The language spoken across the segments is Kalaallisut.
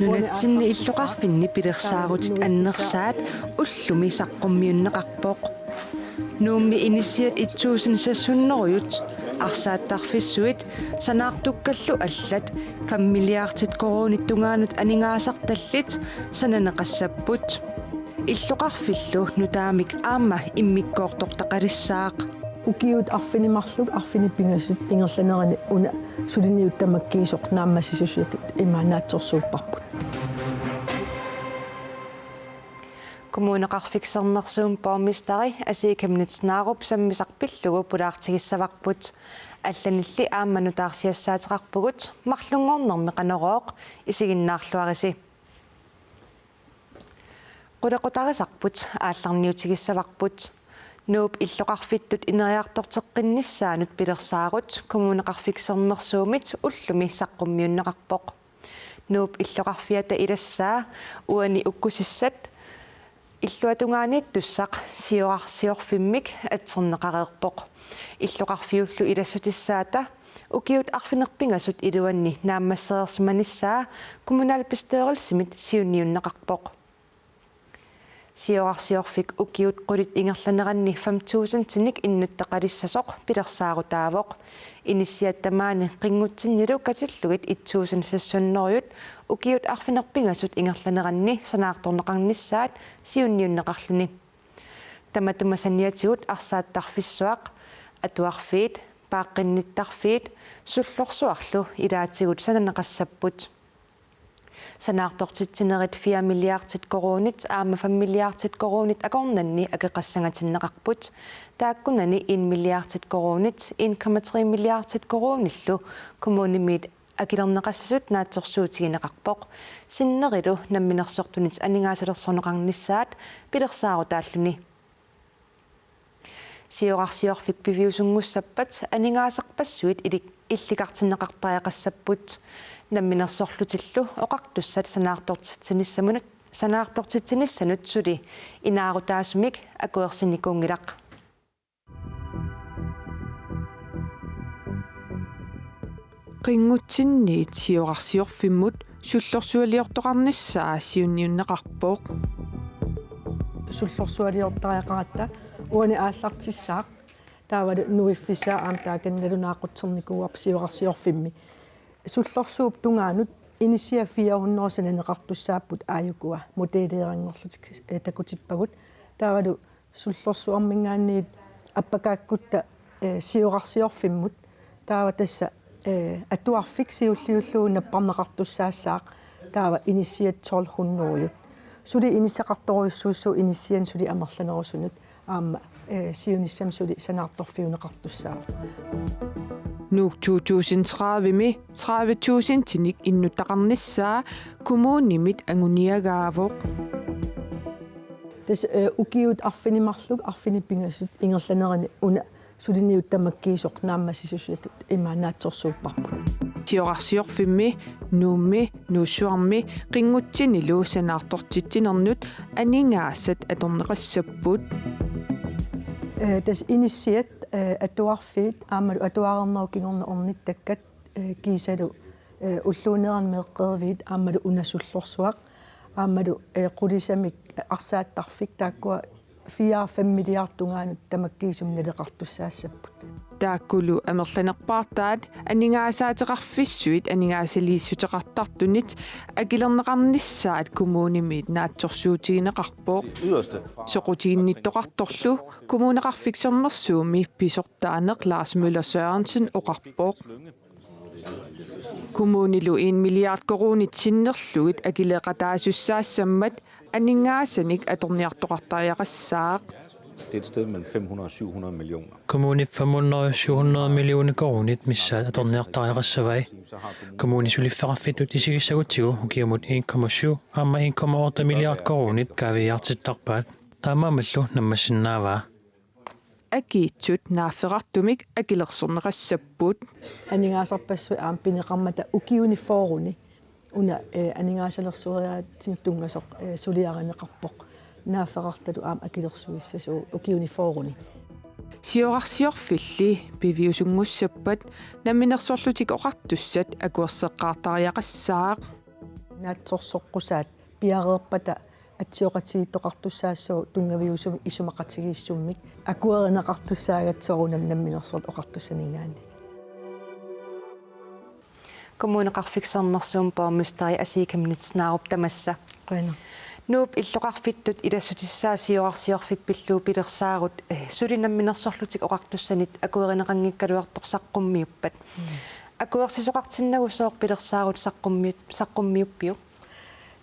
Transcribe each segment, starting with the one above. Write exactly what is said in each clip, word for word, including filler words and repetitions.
Nunatsinni illoqarfinni pilersaarutit annersaat ullumi saqqummiunneqarpoq. Nuummi inissiat et tusind seks hundrede arsaattarfissuit sanaartukkallu allat fem milliardit koruunit tungaanut aningaasartallit sananeqassapput. Illoqarfillu nutaamik aamma immikkoortortaqalissaaq. Ukiut arfineq-marluk arfineq-pingasut ingerlaneranni una suliniuttamakkiisoq naammassisussatut ima naatsorsuupparput. Kommuneqarfik Sermersuup borgmesteri Asii Chemnitz Narup sammisaq pillugu pulaartigissavarput. Allanilli aamma nutaarsiassaateqarpugut, marlunngornermi Qanorooq isiginnaarluarisi. Qulequtarisarput aallarniutigissavarput. Nuup illoqarfittut ineriartorteqqinnissaanut pilersaarut Kommuneqarfik Sermersuumit ullumi saqqummiunneqarpoq. Nuup illoqarfiata ilassaa uani ukkusissat illuatungaaniittussaq Siorarsiorfimmik atserneqareerpoq. Illoqarfiullu ilassutissaata ukiut arfineq-pingasut iluanni naammassereersimanissaa kommunalbestyrelsimit siunniunneqarpoq. Siorarsiorfik ukiut qulit ingerlaneranni fem tusindinik innuttaqalissasoq pilersaarutaavoq. Inissiat tamaani qinngutsinnilu katillugit et tusind seks hundrede ukiut arfineq-pingasut ingerlaneranni sanaartorneqarnissaat siunniunneqarluni. Tamatuma saniatigut arsaattarfissuaq, atuarfiit, paaqqinnittarfiit, sullorsuarlu ilaatigut sananeqassapput. Sanaartortitsinerit fire milliardit koruunit aamma fem milliardit koruunit akornanni akeqassangatinneqarput. Taakkunani en milliardit koruunit en komma tre milliardit koruunillu kommunimiit akilerneqassasut naatsorsuutigineqarpoq. Sinnerilu namminersortunit aningaasalersorneqarnissaat pilersaarutaalluni. Siorarsiorfik piviusunngussappat aningaasarpassuit ilik-, illikartinneqartariaqassapput. Namminersorlutillu oqartussat sanaartortitsinissamunut, sanaartortitsinissanut suli inaarutaasumik akuersinikuunngilaq. Qinngutsinniit Siorarsiorfimmut sullorsualiortoqarnissaa siunniunneqarpoq. Sullorsualiortariaqaratta uani aallartissaaq, taavalu nuiffissaa aamma taakani nalunaaqqutsernikuuarput Siorarsiorfimmi. Sullorsuup tungaanut inissiat fire hundrede sananeqartussaapput aajukua modelleeranngorlutik, eh, takutippagut. Taavalu sullorsuarminngaanniit appakaakkutta, eh, Siorarsiorfimmut. Taava tassa, eh, atuarfik siulliullugu napparneqartussaassaaq. Taava inissiat tolv hundrede. Suli inissaqartorujussuussaaq inissianik suli amerlanerusunut. Aamma, eh, siunissami suli sanaartorfiuneqartussaavoq. Nuuk to tusind tredive-mi tredive tusindinik innuttaqarnissaa kommunimit anguniagaavoq. Tassa, eh, ukiut arfineq-marluk arfineq-pingasut ingerlaneranni una suliniuttamakkiisoq naammassisussatut ima naatsorsuupparput. Siorarsiorfimmi, Nuummi, Nuussuarmi qinngutsinilu sanaartortitsinernut aningaasat atorneqassapput. Eh, tassa inissiat, eh, atuarfiit aammalu atuareernerup kingorna ornittakkat, eh, kiisalu, eh, ulluunerani meeqqeriviit aammalu una sullorsuaq aammalu, eh, qulisamik, eh, arsaattarfik taakkua fire fem milliard tungaanut tamakkiisumik naleqartussaassapput. Taakkulu amerlanerpaartaat aningaasaateqarfissuit aningaasaliissuteqartartunit akilerneqarnissaat kommunimit naatsorsuutigineqarpoq. Soqutiginnittoqartorlu Kommuneqarfik Sermersuumi pisortaaneq Lars Møller Sørensen oqarpoq. Kommunilu en milliard koruunit sinnerlugit akileeqataasussaassammat aningaasanik atorniartoqartariaqassaaq. Det er et sted mellem fem hundrede og syv hundrede millioner. Kommunit fem hundrede og syv hundrede millioner koruunit missaat atorniartariaqassavai. Kommunit suliffeqarfittut isigissagutsigu ukiumut en komma syv aamma en komma otte milliard koruunit kaaviiaartittarpaat. Taamaammallu naammassinnaavaa. Akiitsut naaffeqartumik akilersorneqassapput. Aningaasarpassuit aamma pineqarmata ukiuni fyrreni una, eh, aningaasalersueriaatsinnut tunngasoq, eh, suliarineqarpoq. Naaffeqartutut aamma akilersuissasugut ukiuni fyrreni. Siorarsiorfilli piviusunngussappat Namminersorlutik Oqartussat akuerseqqaartariaqassaaq. Naatsorsoqqusaat piareerpata atsioqatigiittoqartussaassaaq tunngaviusumik isumaqatigiissummik akuerineqartussaagatsigit soorunami Namminersorlutik Oqartussaninngaanniit. Kommuneqarfik Sermersuup borgmesteri Asii Chemnitz Narup tamassa. Qujanaq. Nuup illoqarfittut ilassutissaa siorarsiorfik pillugu pilersaarut, eh, suli Namminersorlutik Oqartussanit akuerineqanngikkaluartoq saqqummiuppat. Mm. Akuersisoqartinnagu sooq pilersaarut saqqummi-, saqqummiuppiuk?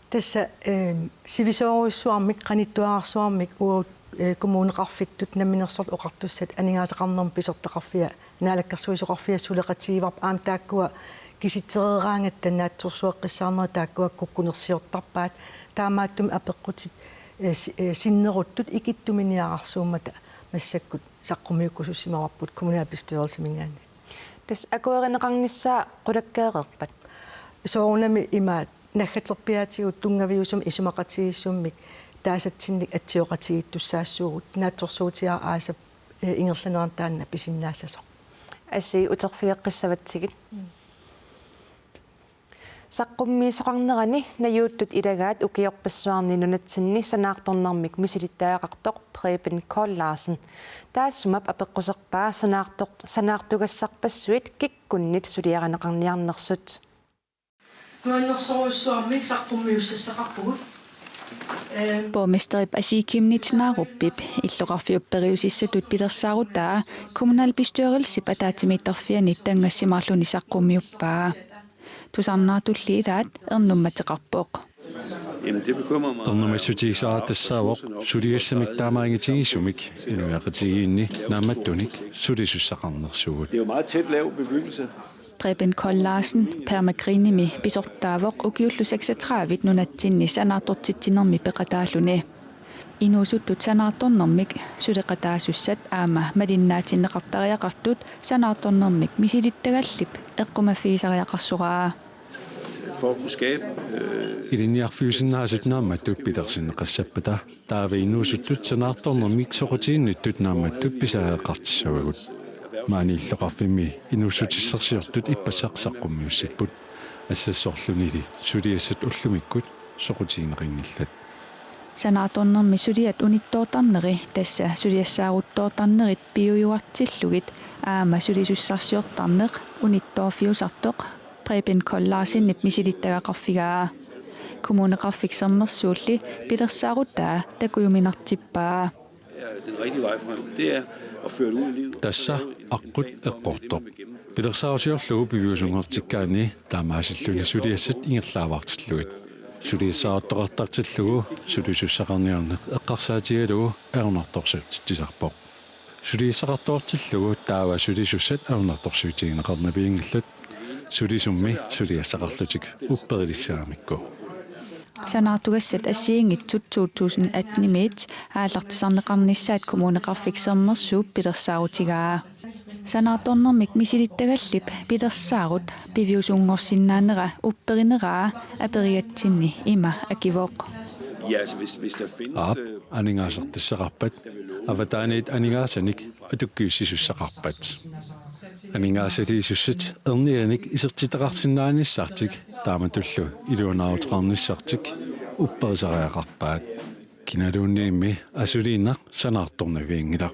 Tassa, ehm, sivisoorujussuarmik, qanittuararsuarmik uagut, eh, Kommuneqarfittut Namminersorlutik Oqartussat aningaasaqarnermut pisortaqarfia, Naalakkersuisoqarfia suleqatigivarput, aamma taakkua kisitsereeraangatta naatsorsueqqissaarnerat taakkua kukkunersiortarpaat, taamaattumik apeqqutit, eh, si-, eh, sinneruttut ikittuminiararsuummata massakkut saqqummiukkusussimavarput kommunalbestyrelsiminngaanniit. Tassa akuerineqarnissaa qulakkeereerpat? Soorunami ima naggaterpiaatigut tunngaviusumik isumaqatigiissummik taasatsinnik atsioqatigiittussaassuugut, naatsorsuutigaara aasap, eh, ingerlanerani taanna pisinnaassasoq. Asii, uterfigeqqissavatsigit. Mm. Saqqummiisoqarnerani najuuttut ilagaat ukiorpassuarni nunatsinni sanaartornermik misilittagaqartoq Preben Kold Larsen. Taassuma apeqquserpaa sanaartor-, sanaartugassarpassuit kikkunnit suliarineqarniarnersut. Nuannersorujussuarmik saqqummiussassaqarpugut. Ehm. Borgmesterip Asii Chemnitz Narupip illoqarfiup periusissatut pilersaarutaa kommunalbestyrelsip ataatsimiittarfianit tanngassimaarluni saqqummiuppaa. Tusarnaartulli ilaat ernummateqarpoq. Jamen, det bekymrer mig. Ernumassutigisara tassaavoq suliassamik taamaagitigissumik inuiaqatigiinni naammattunik sulisussaqarnersugut. Det er jo meget tæt lav bebyggelse. Preben Kold Larsen, Permagreenimi pisortaavoq, ukiullu seksogtredive nunatsinni sanaartortitsinermi peqataalluni. Inuusuttut sanaartornermik suleqataasussat aamma malinnaatinneqartariaqartut sanaartornermik misilittagallip eqqumaffisariaqarsoraa. For at kunne skabe, øh, ilinniarfiusinnaasut naammattut pilersinneqassappata taava inuusuttut sanaartornermik soqutiginnittut naammattut pisariaqartissavagut. Maani illoqarfimmi inuussutissarsiortut ippassaq saqqummiussipput. Assassorlunili suliassat ullumikkut soqutigineqanngillat. Sanaartornermi suliat unittoortarneri, tassa suliassaaruttoortarnerit piujuartillugit aamma sulisussarsiortarneq unittoorfiusartoq Preben Kold Larsenip misilittagaqarfigaa. Kommuneqarfik Sermersuulli pilersaarutaa takujuminartippaa. Den rigtige vej frem, det er at føre det ud i livet. Tassa aqqut eqqortoq. Pilersaarusiorlugu piviusunngortikkaanni taamaasilluni suliassat ingerlaavartillugit. Suliassaaruttoqartartillugu sulisussaqarniarneq eqqarsaatigalugu ajornartorsiutitsisarpoq. Suliassaqartoqartillugu taava sulisussat ajornartorsiutigineqarnavianngillat. Sulisummi suliassaqarlutik upperilissagamikku. Sanaartugassat assigiinngitsut to tusind atten-imiit aallartisarneqarnissaat Kommuneqarfik Sermersuup pilersaarutigaa. Sanaartornermik misilittagallip pilersaarut piviusunngorsinnaanera upperineraa aperigatsinni ima akivoq. Ja, altså, hvis, hvis der findes, aap, øh, aningaasartassaqarpat, avataaniit aningaasanik atukkiussisussaqarpat. Aningaasaliisussat ernianik isertitaqarsinnaanissartik taamatullu iluanaaruteqarnissartik upperisariaqarpaat. Kinaluunniimmi asuliinnaq sanaartornavianngilaq.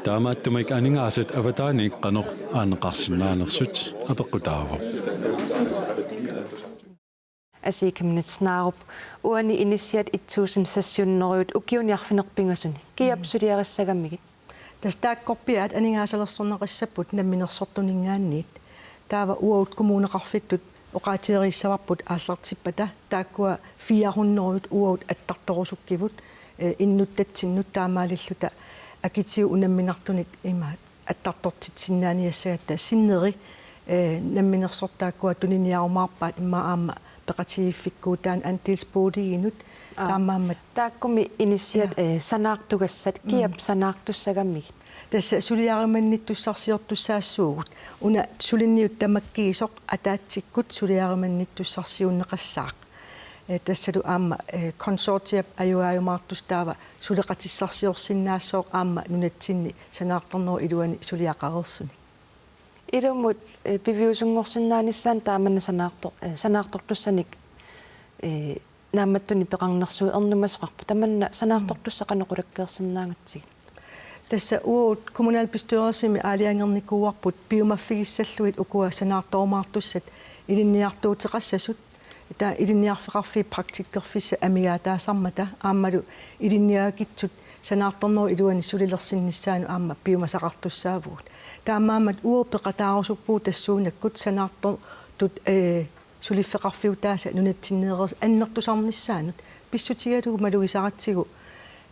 Taamaattumik aningaasat avataaniit qanoq aaneqarsinnaanersut apeqqutaavoq. Asii Chemnitz Narup, uani inissiat et tusind seks hundrede ukiuni arfineq-pingasuni kiap, mm, suliarissagamigit? Tassa taakkorpiaat aningaasalersorneqassapput Namminersortuninngaanniit. Taava uagut Kommuneqarfittut oqaatigereersavarput aallartippata taakkua fire hundrede uagut attartorusukkivut, eh, innuttatsinnut taamaalilluta akitigut unamminartunik imaat attartortitsinnaaniassagatta sinneri, eh, namminersortaakkuat tuniniarumaarpaat immaqa aamma peqatigiiffikkuutaat andelsboliginut. Aa. Taamaammat. Taakkumi inissiat, ja, eh, sanaartugassat, mm, kiap sanaartussagamigit? Tassa suliarimannittussarsiortussaassuugut. Una suliniut tamakkiisoq ataatsikkut suliarimannittussarsiuunneqassaaq. Eh, tassalu aamma, eh, konsortiap ajugaajumaartussaq taava suleqatissarsiorsinnaassooq aamma nunatsinni sanaartornerup iluani suliaqareersunik. Ilumut, eh, piviusunngorsinnaanissaanut taamanna sanaartor-, eh, sanaartortussanik, eh, naammattunik peqarnersuut ernumasoqarput. Tamanna sanaartortussaq qanoq qulakkeersinnaagatsigit? Tassa uagut kommunalbestyrelsimi aalajangernikuuarput piumaffigissallugit ukua sanaartorumaartussat ilinniartuuteqassasut, taava ilinniarfeqarfiit praktikkerfissat amigaataasarmata aammalu ilinniagakitsut sanaartornerup iluani sulilersinnissaannut aamma piumasaqartussaavugut. Taamaammat uagut peqataarusuppugut tassuunakkut sanaartortut, eh, suliffeqarfiutaasa nunatsinneereersoq annertusarnissaanut pissutigalugu malugisaratsigu,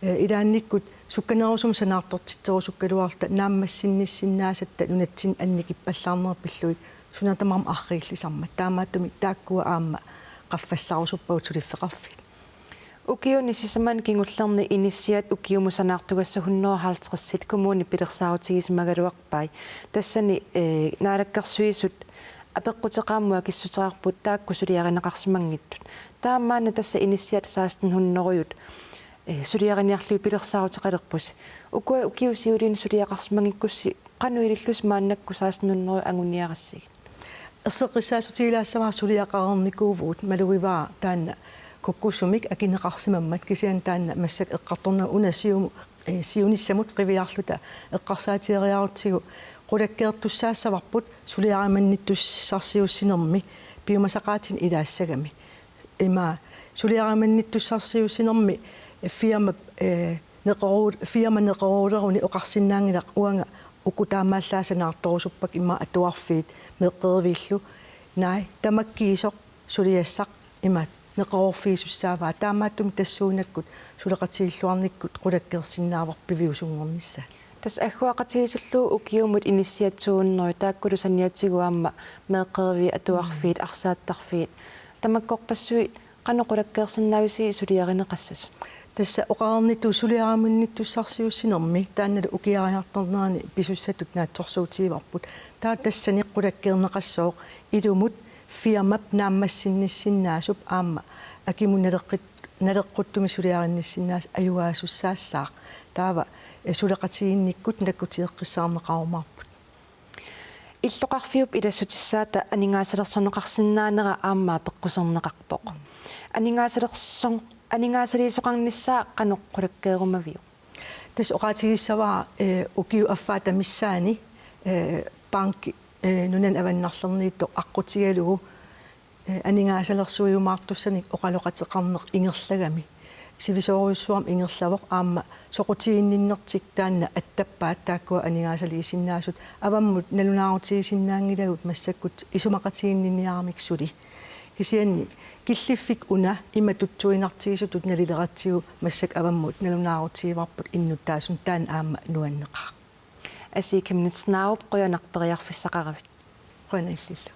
eh, ilaannikkut sukkanerusumik sanaartortitserusukkaluarluta naammassinnissinnaasatta nunatsinni annikippallaarnerat pillugit suna tamarmi arriillisarmat. Taamaattumik taakkua aamma qaffassarusuppagut suliffeqarfiit. Ukiuni sisamani kingullerni inissiat ukiumut sanaartugassat hundrede og halvtredsit kommunit pilersaarutigisimagaluarpai. Tassani, eh, Naalakkersuisut apeqquteqaammut akissuteqarput taakku suliarineqarsimanngitsut. Taamaanna tassa inissiat seksten hundrede, eh, suliariniarlugit pilersaaruteqalerpusi. Ukua ukiut siuliini suliaqarsimanngikkussi qanoq ilillusi maannakkut seksten hundrede anguniarassigit? Erseqqissaassutigilaassavarput suliaqareernikuuvugut, malugivara taanna kukkusumik akineqarsimammat, kisianni taanna massakkut eqqartorneq una sium-, eh, siunissamut qiviarluta eqqarsaatigeriarutsigu qulakkeertussaassavarput suliarimannittussarsiuussinermi piumasaqaatinik ilaassagami. Ima suliarimannittussarsiuussinermi firma, eh, neqeru-, firma neqerooruni oqarsinnaanngilaq uanga uku taamaallaat sanaartorusuppakka ima atuarfiit meeqqeriviillu. Naak tamakkiisoq suliassaq ima neqeroorfigisussaavaa, taamaattumik tassuunakkut suleqatigiilluarnikkut qulakkeersinnaavarput piviusunngornissaa. Tassa agguaqatigiissullugu ukiumut inissiat to hundrede taakkulu saniatigut aamma meeqqeriviit, atuarfiit, arsaattarfiit. Tamakkorpassuit qanoq qulakkeersinnaavisigit suliarineqassasut? Tassa oqarnittut suliarimannittussarsiuussinermi taannalu ukiariartornerani pisussatut naatsorsuutigivarput. Taava tassani qulakkeerneqassooq ilumut firmap naammassinnissinnaasup aamma akimut naleqqit-, naleqquttumik suliarinnissinnaasut ajugaasussaassaaq. Taava, eh, suleqatigiinnikkut nakkutigeqqissaarneqarumaarput. Illoqarfiup ilassutissaata aningaasalersorneqarsinnaanera aamma peqquserneqarpoq. Aningaasalerso-, aningaasaliisoqarnissaa qanoq qulakkeerumaviuk? Tassa oqaatigissavara, eh, ukiup affaata missaani, eh, banki, eh, nunani avannarlerniittoq aqqutigalugu, eh, aningaasalersuiumaartussanik oqaloqateqarneq ingerlagami. Sivisoorujussuarmik ingerlavoq aamma soqutiginninnertik taanna attappaat taakkua aningaasaliisinnaasut, avammut nalunaarutigisinnaanngilagut massakkut isumaqatiginniniaramik suli. Kisianni killiffik una ima tutsuinartigisutut nalileratsigu massakkut avammut nalunaarutigivarput innuttaasunik, taanna aamma nuanneqaaq. Asii Chemnitz Narup, qujanaq periarfissaqaravit. Qujanaq illillu.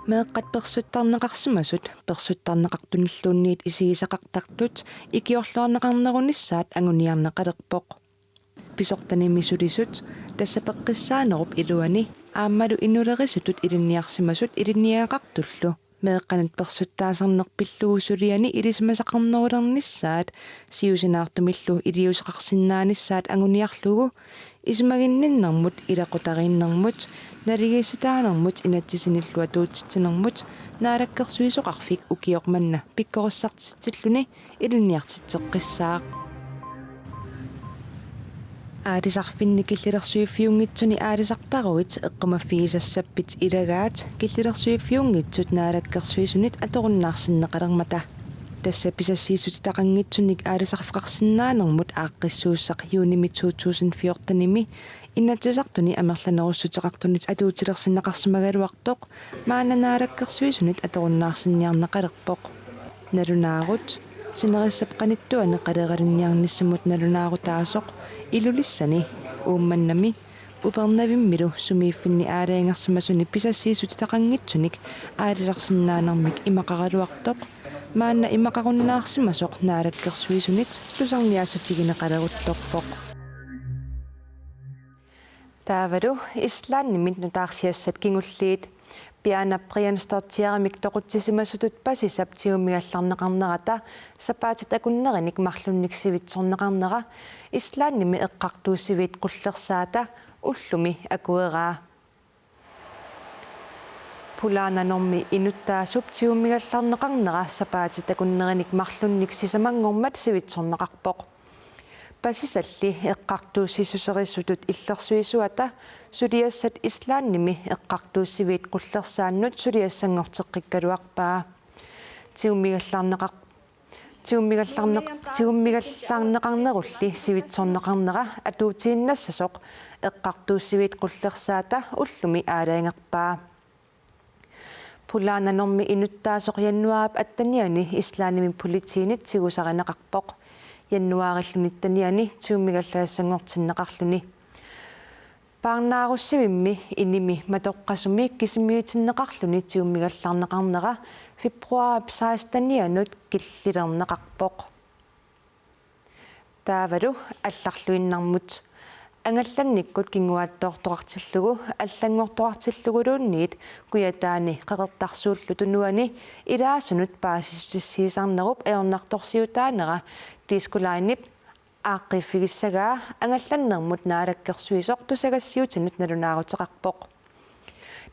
Meeqqat persuttarneqarsimasut persuttarneqartunilluunniit isigisaqartartut ikiorluarneqarnerunissaat anguniarneqalerpoq. Pisortanimi sulisut, tassa peqqissaanerup iluani aammalu inulerisutut ilinniarsimasut ilinniagaqartullu meeqqanut persuttaasarneq pillugu suliani ilisimasaqarnerulernissaat siusinaartumillu iliuuseqarsinnaanissaat anguniarlugu, isumaginninnermut, ilaqutariinnermut, naligiissitaanermut inatsisinillu atuutsitsinermut Naalakkersuisoqarfik ukioq manna pikkorissartitsilluni ilinniartitseqqissaaq. Aalisarfinni killilersuiffiunngitsuni aalisartaruit eqqumaffigisassappit ilagaat killilersuiffiunngitsut Naalakkersuisunit atorunnaarsinneqalermata. Tassa pisassiissutitaqanngitsunik aalisarfeqarsinnaanermut aaqqissuussaq juunimi to tusind fjortenimi Inatsisartuni amerlanerussuteqartunit atuutilersinneqarsimagaluartoq maanna Naalakkersuisunit atorunnaarsinniarneqalerpoq. Nalunaarut sinerissap qanittuani qaleralinniarnissamut nalunaarutaasoq Ilulissani, Uummannami, Upernavimmilu sumiiffinni aalajangersimasuni pisassiissutitaqanngitsunik aalisarsinnaanermik imaqaraluartoq maanna imaqarunnaarsimasoq Naalakkersuisunit tusarniaassutigineqaleruttorpoq. Taavalu Islandimi nutaarsiassat kingulliit Piana Briansdóttirimik toqutsisimasutut pasisap tigummigallarneqarnerata sapaatit akunnerinik marlunnik sivitsorneqarnera Islandimi eqqartuussiviit qullersaata ullumi akueraa. Pulaananormi inuttaasup tigummigallarneqarnera sapaatit akunnerinik marlunnik sisamanngormat sivitsorneqarpoq. Pasisalli eqqartuussissuserisutut illersuisuata suliassat Islandimi eqqartuussiviit qullersaannut suliassanngorteqqikkaluarpaa. Tigummigallarneqar-, tigummigallarneq-, tigummigallarneqarnerulli sivitsorneqarnera atuutiinnassasoq eqqartuussiviit qullersaata ullumi aalajangerpaa. Pulaananormi inuttaasoq januaarip attenianni Islandimi politiinit tigusarineqarpoq. Januaarip nittenianni tigummigallassanngortinneqarluni. Paarnaarussivimmi inimi matoqqasumi kisimiitinneqarluni tigummigallarneqarnera februaarip sekstenianut killilerneqarpoq. Taavalu allarluinnarmut. Angallannikkut kinguaattoortoqartillugu allanngortoqartilluguluunniit Kujataani Qeqertarsuullu Tunuani ilaasunut paasissutissiisarnerup ajornartorsiutaanera Disko Linep aaqqiiffigissagaa angallannermut naalakkersuisoq tusagassiutinut nalunaaruteqarpoq.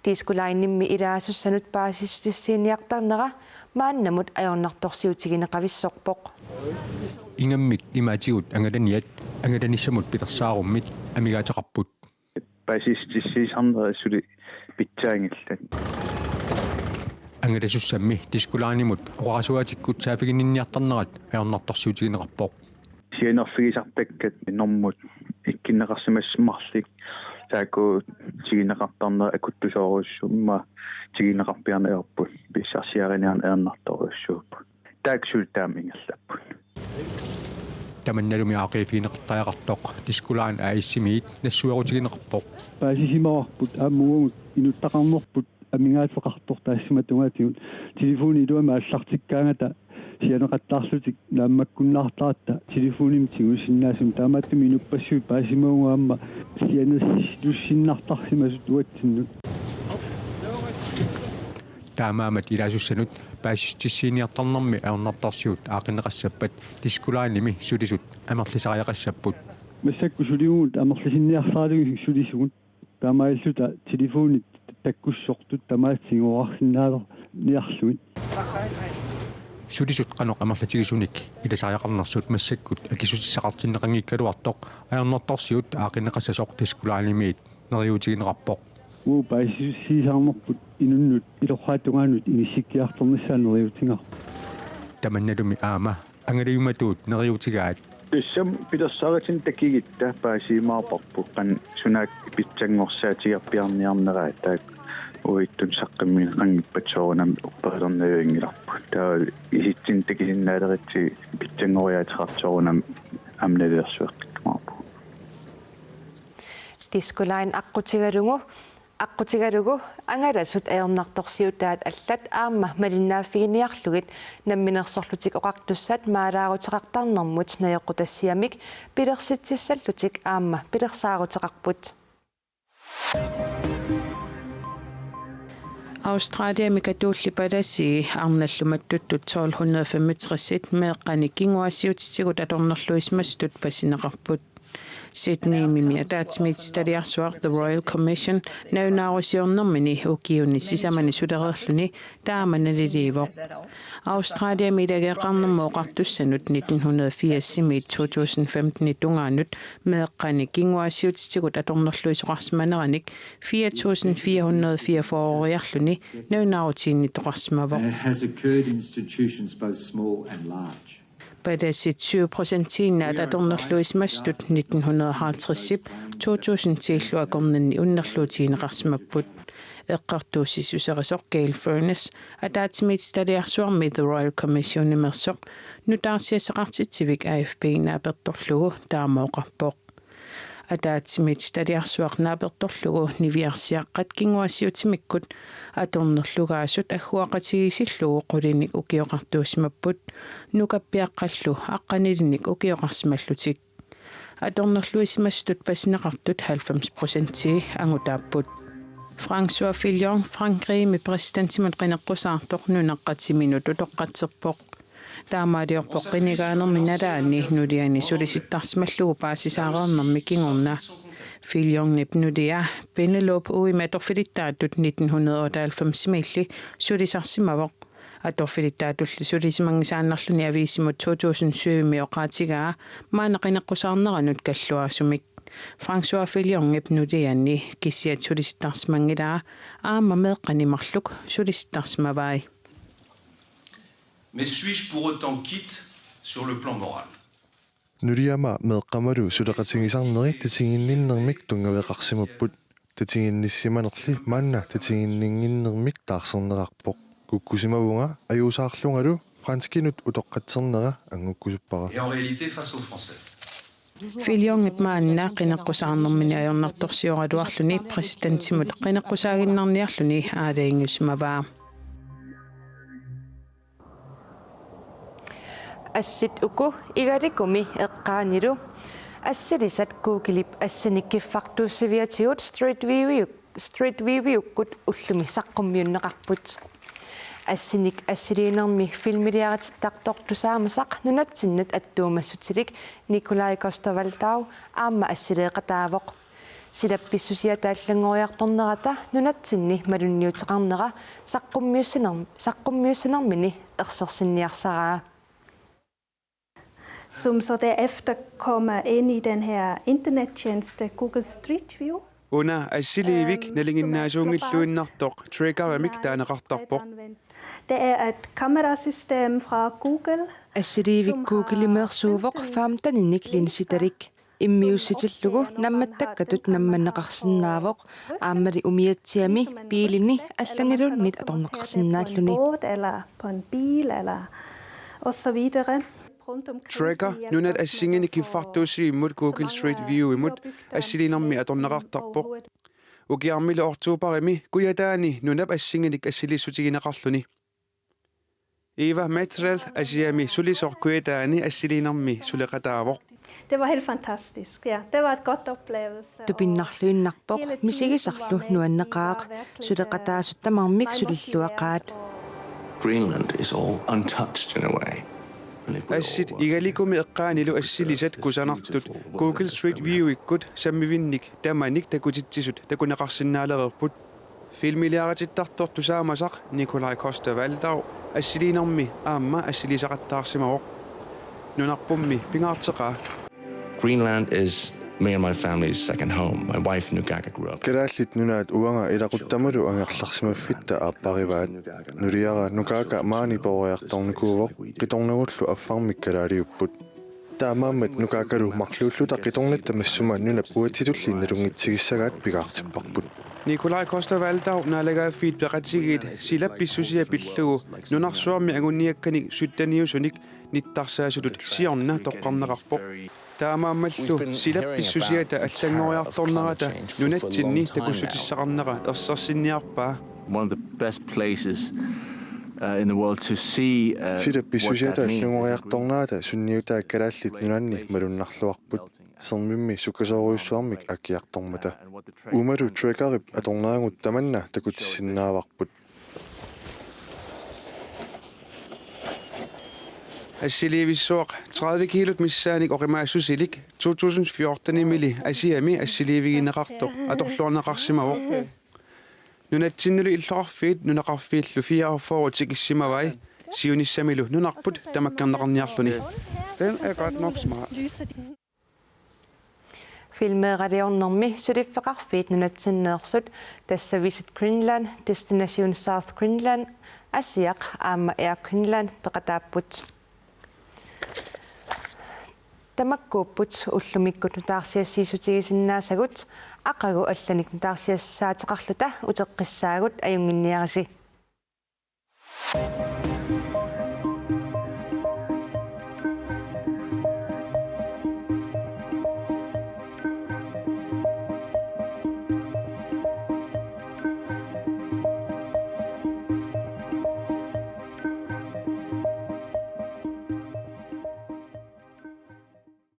Disko Linemi ilaasussanut paasissutissiiniartarnera maannamut ajornartorsiutigineqavissorpoq. Ingammik imaatigut angalaniat angalanissamut pilersaarummik amigaateqarput. Paasissutissiisarnerat suli pitsaanngillat. Angalasussammi Disko Linemut oqarasuaatikkut saaffiginninniartarnerat ajornartorsiutigineqarpoq. Sianerfigisartakkat normut ikkunneqarsimasut marluk taakku tiguneqartarnerat akuttusoorujussuuvoq, immaqa tiguneqarpiarneq ajorput pissarsiariniarneq ajornartorujussuuvoq. Taakku suli taama ingerlapput. Tamannalumi aaqqiiffigineqartariaqartoq Disko Line A/S-imiit nassuerutigineqarpoq. Paasisimavarput aamma uagut inuttaqarnerput amigaateqartoq taassuma tungaatigut. Telefoni iluamik aallartikkaangata sianeqattaarlutik naammakkunnaartaratta telefonimik tigusinnaasumik, taamaattumik inuppassuit paasimavugut aamma sianersissinnartarsimasut uatsinnut. Taamaammat ilaasussanut paasissutissiiniartarnermi ajornartorsiut aaqqinneqassappat Disko Linemi sulisut amerlisariaqassapput. Massakkut sulivugut amerlisinniarsaralugit sulisugut. Taamaalilluta telefonit takkussortut tamaasa tiguarsinnaalerniarlugit. Sulisut qanoq amerlatigisunik ilasariaqarnersut massakkut akissutissaqartinneqanngikkaluartoq ajornartorsiut aaqqinneqassasoq Disko Linemiit neriuutigineqarpoq. Uagut paasissutissiisarnerput inunnut ilorraap tungaanut inissikkiartornissaa neriuutigaarput. Tamannalumi aamma angalajumatuut neriuutigaat. Tassami pilersaarutinik takugutta paasisimavarput qanoq sunaaffa pitsanngorsaatigerpiarniarneraa, taakku uagutsinnut saqqummiunneqanngippat soorunami upperilernavianngilarput. Taava isitsinnut takusinnaalerutsigit pitsanngoriaateqartoq soorunami aamma navilersueqqikkumaarpugut. Disko Line aqqutigalugu Aqqutigalugu angalasut ajornartorsiutaat allat aamma malinnaaffiginiarlugit Namminersorlutik Oqartussat maalaaruteqartarnermut najoqqutassiamik pilersitsissallutik aamma pilersaaruteqarput. Australiami katuulli palasii arnallu mattuttut tolv hundrede femogtressit meeqqanik kinguaassiuutitigut atornerluisimasutut passineqarput. Sydneymimi ataatsimiititaliarsuaq The Royal Commission nalunaarusiornermini ukiuni sisamani sulereerluni taama naliliivoq. Australiami ilageeqarnermut oqartussanut nitten hundrede firsimiit to tusind femtenip tungaanut meeqqanik kinguaassiuutitigut atornerluisoqarsimaneranik fire tusind fire hundrede fireogfyrre-riarluni nalunaarutiginnittoqarsimavoq. And it has occurred in institutions both small and large. Palasit syv procentiinnaat atornerluisimasutut nitten hundrede halvtredsip to tusind ti-llu akornanni unnerluutigineqarsimapput. Eqqartuussissuserisoq Gail Furness ataatsimiititaliarsuarmi The Royal Commissionimersoq nutaarsiassaqartitsivik A F P-p naapertorlugu taama oqarpoq. Ataatsimiititaliarsuaq naapertorlugu niviarsiaqqat kinguaassiuutimikkut atornerlugaasut agguaqatigiissillugu qulinik ukioqartuussimapput nukappiaqqallu aqqanilinik ukioqarsimallutik. Atornerluisimasutut passineqartut halvfems procentii angutaapput. François Fillon Frankrigimi præsidentimut qineqqusaartoq nunaqqatiminut utoqqatserpoq. Taamaaliorpoq qinigaanermi nalaani nuliani sulisittarsimallugu paasisaareernermi kingorna. Fillonip nulia Penelope uimi atorfilittaatut nitten hundrede og otteoghalvfemsimiilli sulisarsimavoq. Atorfilittaatulli sulisimanngisaannarluni aviisimut to tusind syvimi oqaatigaa maanna qineqqusaarneranut kalluaasumik. François Fillonip nuliani kissiat sulisittarsimanngilaa aamma meeqqani marluk sulisittarsimavai. Mais suis-je pour autant quitte sur le plan moral ? Nuliama meeqqamalu suleqatigisarneri tatiginninnermik tunngaveqarsimapput. Tatiginnissimanerli maanna tatiginninnginnermik taarserneqarpoq. Kukkusimavunga ajuusaarlungalu franskinut utoqqatsernera anngukkusuppara. Et en réalité face aux Français. Fillonip maanna qineqqusaarnermini ajornartorsioraluarluni præsidentimut qineqqusaaginnarniarluni aalajangiusimavaa. Assit uku igalikumi eqqaanilu. Assilisat Googlep assinik kiffartuussiviatigut Street View-iuk-, Street View-iukkut ullumi saqqummiunneqarput. Assinik assiliinermi filmiliaritittartoq tusaamasaq nunatsinnut attuumassutilik Nikolaj Coster-Waldau aamma assileeqataavoq. Silap pissusiata allanngoriartornerata nunatsinni malunniuteqarnera saqqummiussinerm-, saqqummiussinermini ersersinniarsaraa. Som så derefter kommer ind i den her internettjeneste Google Street View. Una assiliivik nalinginnaasuunngilluinnartoq Trekker-imik taaneqartarpoq. Det er et kamerasystem fra Google. Assiliivik Google-imeersuuvoq femten-inik linsitalik. Immiussitillugu nammattakkatut nammanneqarsinnaavoq, aammali umiatsiami biilini allaniluunniit atorneqarsinnaalluni. Båd eller på en bil eller og så videre. Trekker nunat assinginik kiffartuussivimmut Google Street View-imut assiliinermi atorneqartarpoq. Ukiarmilu oktobarimi Kujataani nunap assinginik assiliissutigineqarluni. Eva Metrel Asiami sulisoq Kujataani assiliinermi suleqataavoq. Det var helt fantastisk. Ja, det var et godt oplevelse. Tupinnarluinnarpoq, misigisarlu nuanneqaaq, suleqataasut tamarmik sulilluaqaat. Greenland is all untouched in a way. Assit igalikumi eqqaanilu assilisat kusanartut Google Street View-ikkut sammivinnik tamanik takutitsisut takuneqarsinnaalereerput. Filmiliaritittartoq tusaamasaq Nikolaj Coster-Waldau assiliinermi aamma assilisaqattaarsimavoq. Nunarpummi pingaarteqaa. Greenland is me and my family's second home. My wife Nugaga grew up. Kalaallit Nunaat uanga ilaquttamalu angerlarsimaffitta aapparivaat. Nuliara Nugaga maani pooriartornikuuvoq, qitornagullu affarmik kalaaliupput. Taamaammat Nugagalu marluulluta qitornatta massuma nunap uatsitulli nalunngitsigissagaat pingaartipparput. Nikolaj Coster-Waldau Naalagaaffiit Peqatigiit silap pissusia pillugu nunarsuarmi anguniakkanik sytteniusunik nittarsaasutut siorna toqqarneqarpoq. Taamaammallu silap pissusiata allanngoriartornerata nunatsinni takussutissaqarnera ersersinniarpaa. One of the best places uh, in the world to see uh, Silap what pissusiata that means. Allanngoriartornerata sunniutaa Kalaallit Nunaanni malunnarluarput. Sermimmi sukkasoorujussuarmik aakkiartormata. Uumalu Trekker-ip atorneragut tamanna takutissinnaavarput. Assiliivissuaq tredive kiilut missaannik oqimaassusilik to tusind fjorten-imili Asiami assiliivigineqartoq atorluarneqarsimavoq. Nunatsinnilu illoqarfiit nunaqarfiillu fireogfyrre tikissimavai, siunissamilu nunarput tamakkerneqarniarluni. Den er godt nok smart. Filmeeraliornermi suliffeqarfiit nunatsinneersut, tassa Visit Greenland, Destination South Greenland, Asiaq aamma Air Greenland peqataapput. Tamakkuupput ullumikkut nutaarsiassiissutigisinnaasagut, aqagu allanik nutaarsiassaateqarluta uteqqissaagut, ajunnginniarisi.